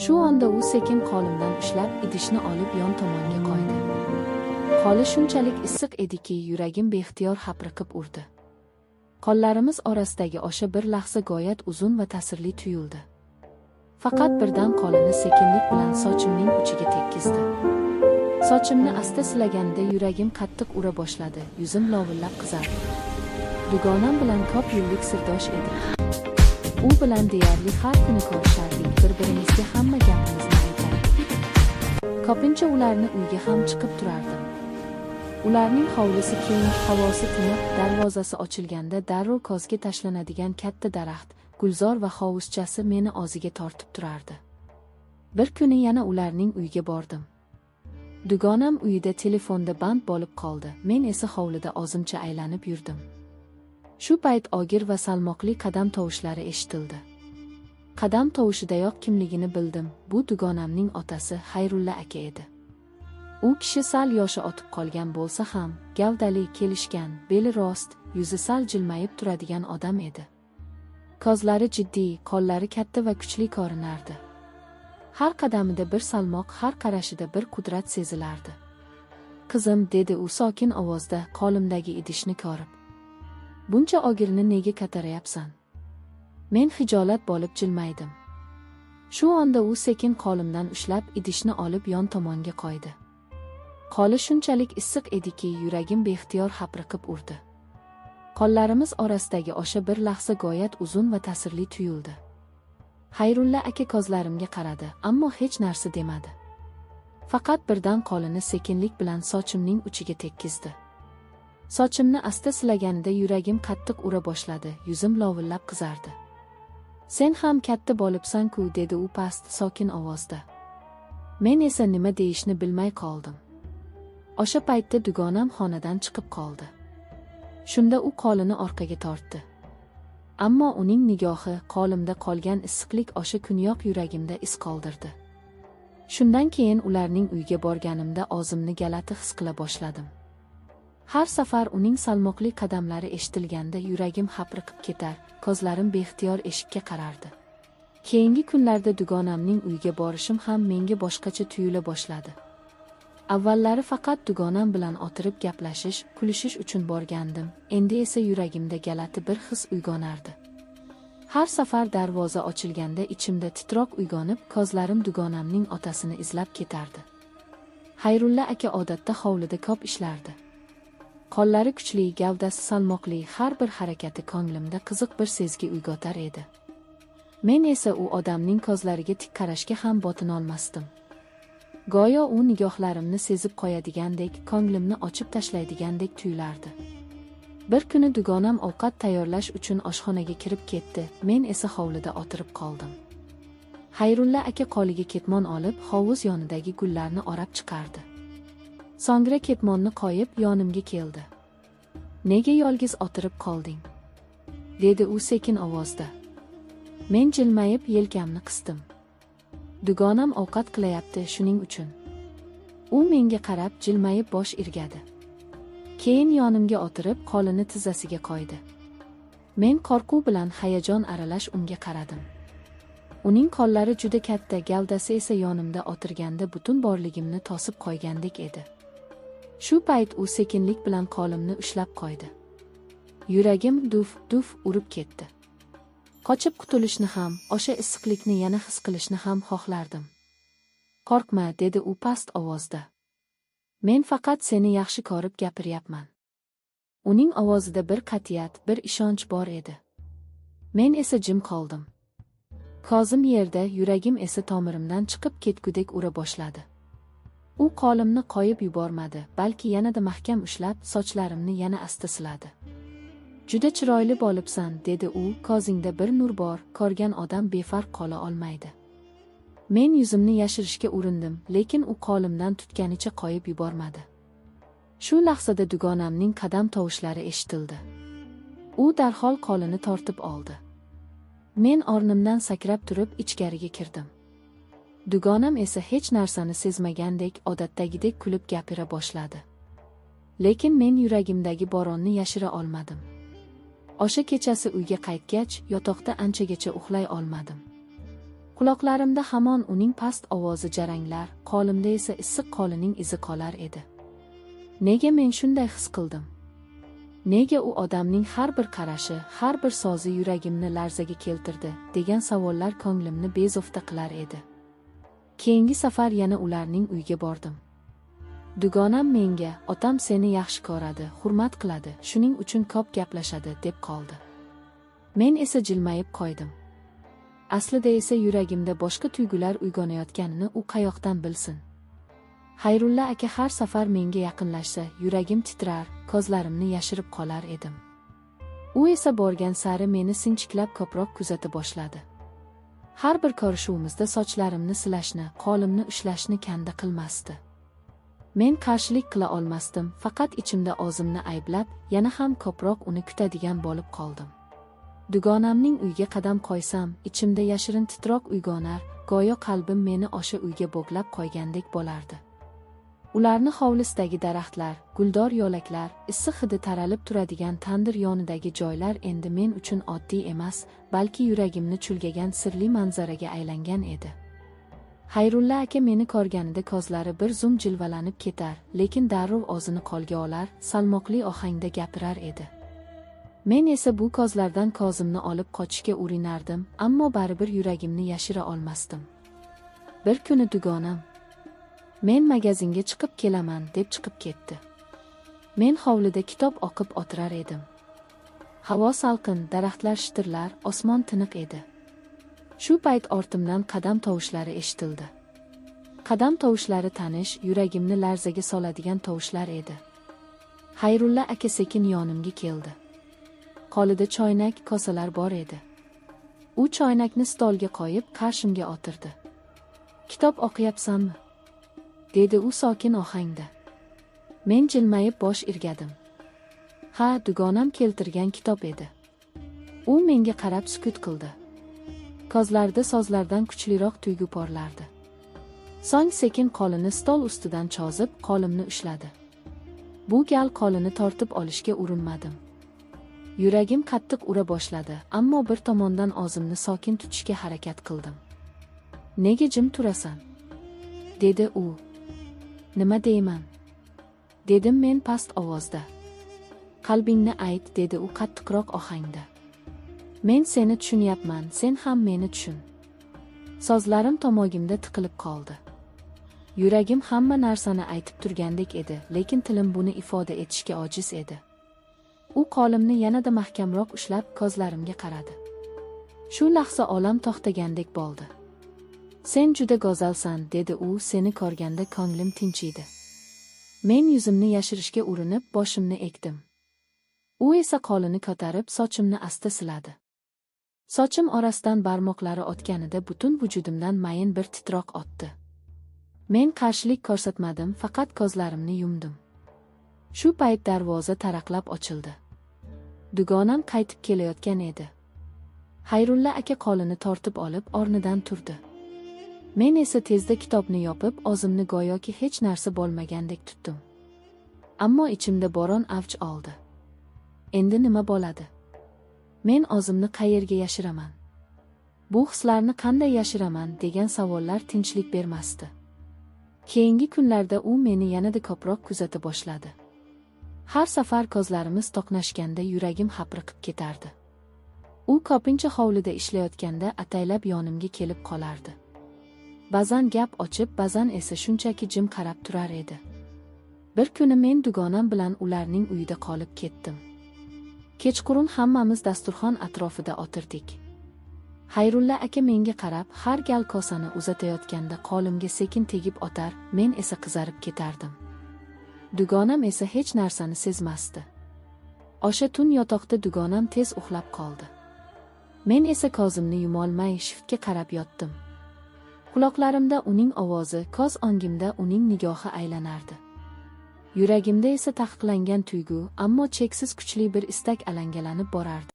Shu onda u sekin qo'limdan ushlab, idishni olib yon tomonga qo'ydi. Qo'li shunchalik issiq ediki, yuragim beixtiyor hapriqib urdi. Qo'llarimiz orasidagi o'sha bir lahza g'oyat uzun va ta'sirli tuyuldi. Faqat birdan qo'lini sekinlik bilan sochimning uchiga tekkizdi. Sochimni asta silaganida yuragim qattiq ura boshladi, yuzim lovillab qizardi. Dugonam bilan ko'p yillik sirdosh edik. U bilan deyarli har kuni ko'rishardik, bir-birimizga hamma gapimizni aytardik. Ko'pincha ularni uyga ham chiqib turardim. Ularning hovlisi keng, havosi tiniq, darvozasi ochilganda darrov ko'zga tashlanadigan katta daraxt, gulzor va hovuzchasi meni o'ziga tortib turardi. Bir kuni yana ularning uyiga bordim. Dugonam uyida telefonda band bo'lib qoldi, men esa hovlida o'zimcha aylanib yurdim. Shu payt og'ir va salmoqli qadam tovushlari eshitildi. Qadam tovushidayoq kimligini bildim, bu dugonamning otasi Xayrulla aka edi. U kishi sal yoshi o'tib qolgan bo'lsa ham, gavdali, kelishgan, beli rost, yuzi sal jilmayib turadigan odam edi. Ko'zlari jiddiy, qo'llari katta va kuchli ko'rinardi. Har qadamida bir salmoq, har qarashida bir qudrat sezilardi. "Qizim", dedi u sokin ovozda, qo'limdagi idishni ko'rib. "Buncha og'irni nega ko'tarayapsan?" Men xijolat bo'lib jilmaydim. Shu onda u sekin qo'limdan ushlab, idishni olib yon tomonga qo'ydi. Qo'li shunchalik issiq ediki, yuragim beixtiyor hapriqib urdi. Qo'llarimiz orasidagi o'sha bir lahza g'oyat uzun va ta'sirli tuyuldi. Xayrulla aka ko'zlarimga qaradi, ammo hech narsa demadi. Faqat birdan qo'lini sekinlik bilan sochimning uchiga tekkizdi. Sochimni asta silaganida yuragim qattiq ura boshladi, yuzim lovillab qizardi. "Sen ham katta bo'libsan-ku", dedi u past, sokin ovozda. Men esa nima deyishni bilmay qoldim. O'sha paytda dugonam xonadan chiqib qoldi. Shunda u qo'lini orqaga tortdi. Ammo uning nigohi, qo'limda qolgan issiqlik o'sha kuniyoq yuragimda iz qoldirdi. Shundan keyin ularning uyiga borganimda o'zimni g'alati his qila boshladim. Har safar uning salmoqli qadamlari eshitilganda yuragim hapriqib ketar, ko'zlarim beixtiyor eshikka qarardi. Keyingi kunlarda dugonamning uyiga borishim ham menga boshqacha tuyula boshladi. Avvallari faqat dugonam bilan o'tirib gaplashish, kulishish uchun borgandim, endi esa yuragimda g'alati bir his uyg'onardi. Har safar darvoza ochilganda ichimda titroq uyg'onib, ko'zlarim dugonamning otasini izlab ketardi. Xayrulla aka odatda hovlida ko'p ishlardi. Qo'llari kuchli, gavdasi salmoqli, har bir harakati ko'nglimda qiziq bir sezgi uyg'otar edi. Men esa u odamning ko'zlariga tik qarashga ham botinolmasdim. Go'yo u nigohlarimni sezib qo'yadigandek, ko'nglimni ochib tashlaydigandek tuyulardi. Bir kuni dugonam ovqat tayyorlash uchun oshxonaga kirib ketdi, men esa hovlida o'tirib qoldim. Xayrulla aka qo'liga ketmon olib, hovuz yonidagi gullarni orab chiqardi. So'ngra ketmonni qo'yib yonimga keldi. "Nega yolg'iz o'tirib qolding?" dedi u sekin ovozda. Men jilmayib yelkamni qisdim. "Dugonam ovqat qilayapti, shuning uchun." U menga qarab jilmayib bosh irgadi. Keyin yonimga o'tirib, qo'lini tizzasiga qo'ydi. Men qo'rquv bilan hayajon aralash unga qaradim. Uning qo'llari juda katta, gavdasi esa yonimda o'tirganda butun borligimni to'sib qo'ygandek edi. Shu payt u sekinlik bilan qo'limni ushlab qo'ydi. Yuragim duf-duf urib ketdi. Qochib qutulishni ham, o'sha issiqlikni yana his qilishni ham xohlardim. "Qo'rqma", dedi u past ovozda. "Men faqat seni yaxshi ko'rib gapiryapman." Uning ovozida bir qat'iyat, bir ishonch bor edi. Men esa jim qoldim. Ko'zim yerda, yuragim esa tomirimdan chiqib ketgudek ura boshladi. U qo'limni qo'yib yubormadi, balki yanada mahkam ushlab, sochlarimni yana asta siladi. "Juda chiroyli bo'libsan", dedi u, "ko'zingda bir nur bor, ko'rgan odam befarq qola olmaydi." Men yuzimni yashirishga urindim, lekin u qo'limdan tutganicha qo'yib yubormadi. Shu lahzada dugonamning qadam tovushlari eshitildi. U darhol qo'lini tortib oldi. Men o'rnimdan sakrab turib ichkariga kirdim. Dugonam esa hech narsani sezmagandek, odatdagidek kulib gapira boshladi. Lekin men yuragimdagi bo'ronni yashira olmadim. O'sha kechasi uyga qaytgach, yotoqda anchagacha uxlay olmadim. Quloqlarimda hamon uning past ovozi jaranglar, qo'limda esa issiq qo'lining izi qolar edi. Nega men shunday his qildim? Nega u odamning har bir qarashi, har bir so'zi yuragimni larzaga keltirdi, degan savollar ko'nglimni bezovta qilar edi. Keyingi safar yana ularning uyiga bordim. Dugonam menga, otam seni yaxshi ko'radi, hurmat qiladi, shuning uchun ko'p gaplashadi, deb qoldi. Men esa jilmayib qo'ydim. Aslida esa yuragimda boshqa tuyg'ular uyg'onayotganini u qayoqdan bilsin. Xayrulla aka har safar menga yaqinlashsa, yuragim titrar, ko'zlarimni yashirib qolar edim. U esa borgan sari meni sinchiklab ko'proq kuzata boshladi. Har bir ko'rishuvimizda sochlarimni silashni, qo'limni ushlashni kanda qilmasdi. Men qarshilik qila olmasdim, faqat ichimda o'zimni ayblab, yana ham ko'proq uni kutadigan bo'lib qoldim. Dugonamning uyga qadam qo'ysam, ichimda yashirin titroq uyg'onar, go'yo qalbim meni o'sha uyga bo'glab qo'ygandek bo'lardi. Ularni hovlisidagi daraxtlar, guldor yo'laklar, issiq hidi taralib turadigan tandir yonidagi joylar endi men uchun oddiy emas, balki yuragimni chulgagan sirli manzaraga aylangan edi. Xayrulla aka meni ko'rganida ko'zlari bir zum jilvalanib ketar, lekin darrov o'zini qo'lga olar, salmoqli ohangda gapirar edi. Men esa bu ko'zlardan ko'zimni olib qochishga urinardim, ammo baribir yuragimni yashira olmasdim. Bir kuni dugonam, "Men magazinga chiqib kelaman", deb chiqib ketdi. Men hovlida kitob o'qib o'tirar edim. Havo salqin, daraxtlar shitirlar, osmon tiniq edi. Shu payt ortimdan qadam tovushlari eshitildi. Qadam tovushlari tanish, yuragimni larzaga soladigan tovushlar edi. Xayrulla aka sekin yonimga keldi. Qo'lida choynak, kosalar bor edi. U choynakni stolga qo'yib, qarshimga o'tirdi. "Kitob o'qiyapsanmi?" dedi u sokin ohangda. Men jilmayib bosh irgadim. Ha, dugonam keltirgan kitob edi. U menga qarab sukut qildi. Ko'zlarida so'zlardan kuchliroq tuyg'u porlardi. So'ng sekin qo'lini stol ustidan chozib, qo'limni ushladi. Bu gal qo'lini tortib olishga urinmadim. Yuragim qattiq ura boshladi, ammo bir tomondan o'zimni sokin tutishga harakat qildim. "Nega jim turasan?" dedi u. "Nima deyman?" dedim men past ovozda. "Qalbingni ayt", dedi u qattiqroq ohangda. "Men seni tushunyapman, sen ham meni tushun." So'zlarim tomog'imda tiqilib qoldi. Yuragim hamma narsani aytib turgandek edi, lekin tilim buni ifoda etishga ojiz edi. U qo'limni yanada mahkamroq ushlab, ko'zlarimga qaradi. Shu lahza olam to'xtagandek bo'ldi. "Sen juda go'zalsan", dedi u, "seni ko'rganda ko'nglim tinchiydi." Men yuzimni yashirishga urinib, boshimni egdim. U esa qo'lini ko'tarib, sochimni asta siladi. Sochim orasidan barmoqlari otganida butun vujudimdan mayin bir titroq otdi. Men qarshilik ko'rsatmadim, faqat ko'zlarimni yumdim. Shu payt darvoza taraqlab ochildi. Dugonam qaytib kelayotgan edi. Xayrulla aka qo'lini tortib olib, o'rnidan turdi. Men esa tezda kitobni yopib, o'zimni go'yoki hech narsa bo'lmagandek tutdim. Ammo ichimda bo'ron avj oldi. Endi nima bo'ladi? Men o'zimni qayerga yashiraman? Bu hislarni qanday yashiraman degan savollar tinchlik bermasdi. Keyingi kunlarda u meni yanada ko'proq kuzata boshladi. Har safar ko'zlarimiz to'qnashganda yuragim hapriqib ketardi. U ko'pincha hovlida ishlayotganda ataylab yonimga kelib qolardi. Ba'zan gap ochib, ba'zan esa shunchaki jim qarab turar edi. Bir kuni men dugonam bilan ularning uyida qolib ketdim. Kechqurun hammamiz dasturxon atrofida o'tirdik. Xayrulla aka menga qarab, har gal kosani uzatayotganda qo'limga sekin tegib o'tar, men esa qizarib ketardim. Dugonam esa hech narsani sezmasdi. O'sha tun yotoqda dugonam tez uxlab qoldi. Men esa ko'zimni yumolmay shiftga qarab yotdim. Quloqlarimda uning ovozi, ko'z o'ngimda uning nigohi aylanardi. Yuragimda esa taqiqlangan tuyg'u, ammo cheksiz kuchli bir istak alangalanib borardi.